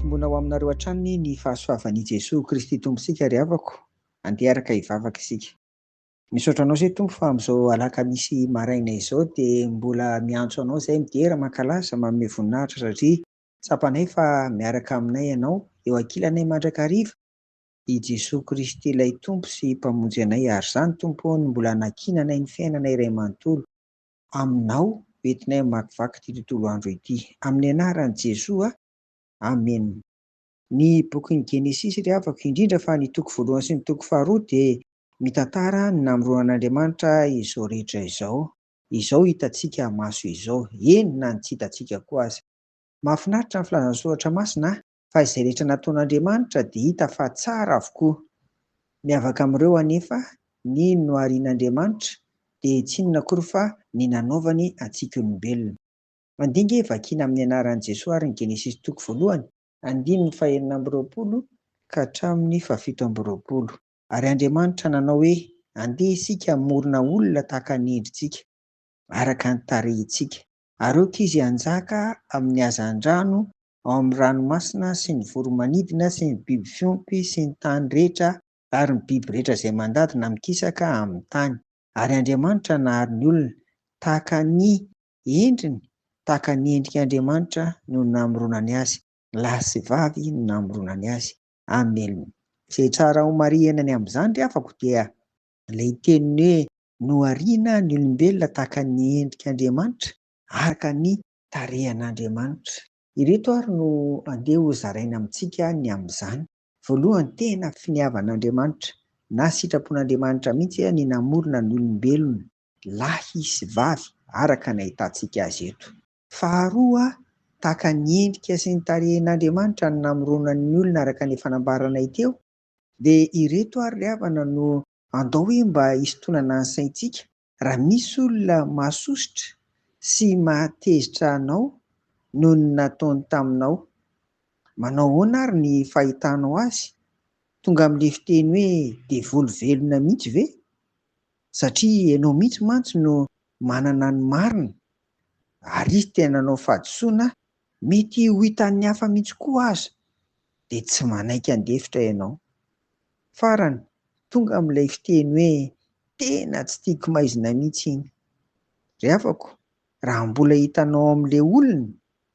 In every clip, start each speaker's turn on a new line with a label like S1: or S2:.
S1: Ampitomboina ho aminareo hatrany ny fahasoavan'i Jesoa Kristy Tompontsika ry havako. Andeha hiaraka hivavaka isika. Misaotra anao izay Tompo fa amin'izao alakamisy maraina izao dia mbola miantso anao izay midera, mankalaza, manome voninahitra satria tsapanay fa miaraka aminay ianao, eo ankilanay mandrakariva i Jesoa Kristy ilay Tompo sy Mpamonjy anay ary izany Tompo ô no mbola anankinanay ny fiainanay iray manontolo aminao hoentinay hamakivaky ity tontolo andro ity. Amin'ny anaran'i Jesoa, Amena. Ny bokin'ny Genesisy ry havako, indrindra fa ny toko voalohany sy ny toko faharoa dia mitantara ny namoronan'Andriamanitra izao rehetra izao, izao hitantsika maso izao, eny na ny tsy hitantsika koa aza. Mahafinaritra ny filazan'ny Soratra Masina fa izay rehetra nataon'Andriamanitra dia hita fa tsara avokoa. Miavaka amin'ireo anefa ny noharian'Andriamanitra dia tsy inona akory fa ny nanaovany antsika olombelona. Andeha ange vakiana amin'ny anaran'i Jesoa ary ny Genesisy toko voalohany, andininy fahenina amby roapolo ka hatramin'ny fahafito amby roapolo. Ary Andriamanitra nanao hoe, Andeha isika hamorona olona tahaka ny endritsika, araka ny tarehintsika, ary aoka izy hanjaka amin'ny hazandrano ao amin'ny ranomasina sy ny voro-manidina sy ny biby fiompy sy ny tany rehetra ary ny biby rehetra izay mandady na mikisaka amin'ny tany. Ary Andriamanitra nahary ny olona tahaka ny endriny, tahaka ny endrik'Andriamanitra no namoronany azy, lahy sy vavy no namoronany azy. Amen. Izay tsara ho marihina ny amin'izany ry havako dia ilay teniny hoe nohariana ny olombelona tahaka ny endrik'Andriamanitra, araka ny tarehan'Andriamanitra. Ireto ary no andeha ho zaraina amintsika ny amin'izany. Voalohany, tena finiavan'Andriamanitra na sitrapon'Andriamanitra mihitsy ny namorona ny olombelona, lahy sy vavy, araka ny ahitantsika azy eto. Faharoa, tahaka ny endrika sy ny tarehin'Andriamanitra no namoronany ny olona araka ny efa nambaranay teo, dia ireto ary ry havana no andao hoe mba hisintonana ny saintsika, raha misy olona mahasosotra sy mahatezitra anao noho ny nataony taminao, manao ahoana ary ny fahitanao azy? Tonga amin'ilay fiteny hoe devoly velona mihitsy ve? Satria ianao mihitsy mantsy no manana ny marina ary izy tena nanao fahadisoana mety ho hitan'ny hafa mihitsy koa aza dia tsy manaiky handefitra ianao. Farany, tonga amin'ilay fiteny hoe tena tsy tiako maizina mihitsy iny. Ry havako, raha mbola hitanao amin'ilay olona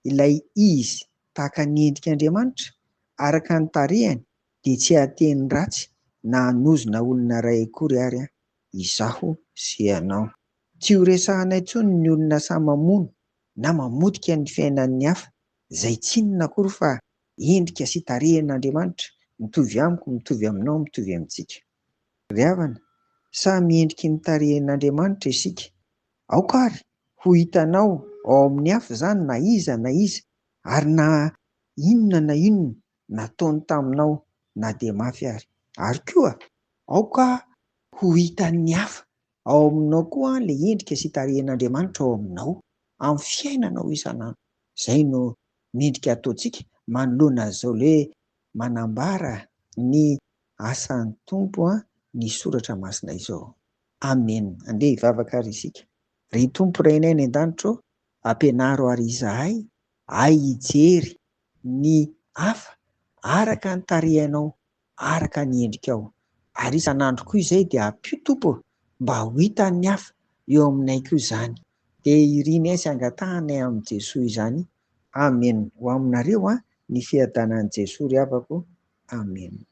S1: ilay izy tahaka ny endrik'Andriamanitra, araka ny tarehiny, dia tsy hahateny ratsy na hanozona olona iray akory ary izaho sy ianao. Tsy ho resahana intsony ny olona sahy mamono na mamotika ny fiainan'ny hafa, izay tsy inona akory fa endrika sy tarehin'Andriamanitra, mitovy amiko, mitovy aminao, mitovy amintsika. Ry havana, samy endriky ny tarehin'Andriamanitra isika. Aoka ary ho hitanao ao amin'ny hafa izany na iza na iza, ary na inona na inona nataony taminao na dia mafy ary. Ary koa, aoka ho hitan'ny hafa ao aminao koa ilay endrika sy tarehin'Andriamanitra ao aminao, amin'ny fiainanao isan'andro. Izay no mendrika ataontsika manoloana an'izao ilay hoe manambara ny asan'ny Tompo ny soratra masina izao. Amen. Andeha hivavaka ary isika. Ry Tompo Rainay any an-danitra ô, ampianaro ary izahay hahay hijery ny hafa araka ny tarehinao, araka ny endrikao. Ary isan'andro koa izay dia ampio Tompo ô, mba ho hitan'ny hafa eo aminay koa izany. Dia irinay sy angatahanay amin'i Jesoa izany. Amen. Ho aminareo an, ny fiadanan'i Jesoa ry havako. Amen.